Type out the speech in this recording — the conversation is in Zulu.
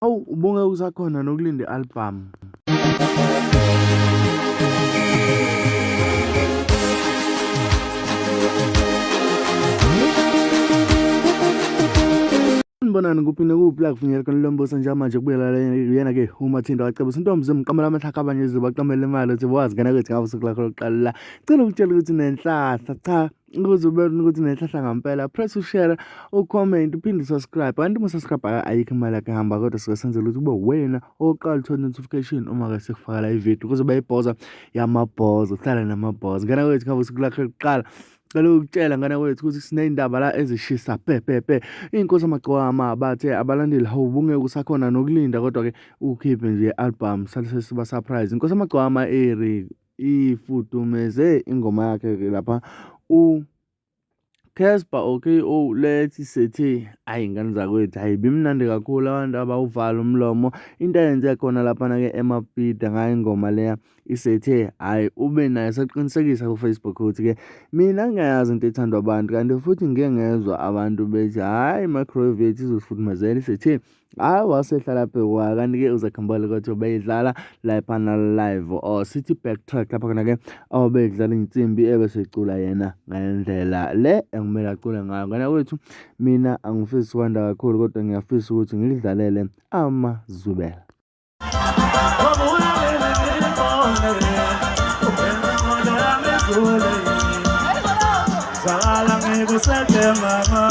Hawu ubonge usakhona nokulinda i-album. Sanibonani kuphi nekuphi la kufinyela khona lombuso njengamanje kubuyela yena-ke uMathinda wacebisa intombi zimqamela amahlaka abanye zibaqamela imali uthi wazi ngena kwethu ngabe usuku lakho lokuqala la cela ukutshela ukuthi nenhlahla cha ukuze ubone ukuthi nenhlahla ngampela press ushare ucomment uphinde usubscribe kanti uma usubscribe ayikho imali yakhe ehamba kodwa sike senzela ukuthi kube wena oqala uthola notification uma ke sekufakela ividiyo kuzoba ibhoza yamabhoza uhlale namabhoza ngena kwethu ngabe usuku lakho lokuqala. Cela ukutshela ngane wethu ukuthi siney'ndaba la ezishisa pe pe pe. Iy'nkosi amagcwama bathe abalandeli hawu bungeke usakhona nokulinda kodwa-ke ukhiphe nje i-album sale sesiba surprise. Inkosi amagcwama eri ifudumeze ingoma yakhe-ke lapha u Casper okay oh lethi sethi ayi ngane zakwethu hayi bimnandi kakhulu abantu abawuvala umlomo into ayenze khona laphana-ke emabhida ngayo ingoma leya isethe hhayi ube naye seqinisekisa ku-Facebook ukuthi-ke mina ngiyayazi into ethandwa abantu kanti futhi ngike ngezwa abantu bethi hhayi i-microwave yethu izosifudumezela isethe hhayi wasehlala bhekwa kanti-ke uzakhumbula ukuthi ubeyidlala laphana live or sithi backtrack lapha khona-ke obedlala insimbi ebesecula yena ngendlela le ekumele acule ngayo. Ngane kwethu mina angifisi ukwanda kakhulu kodwa ngiyafisa ukuthi ngidlalele amazwibela. Mama.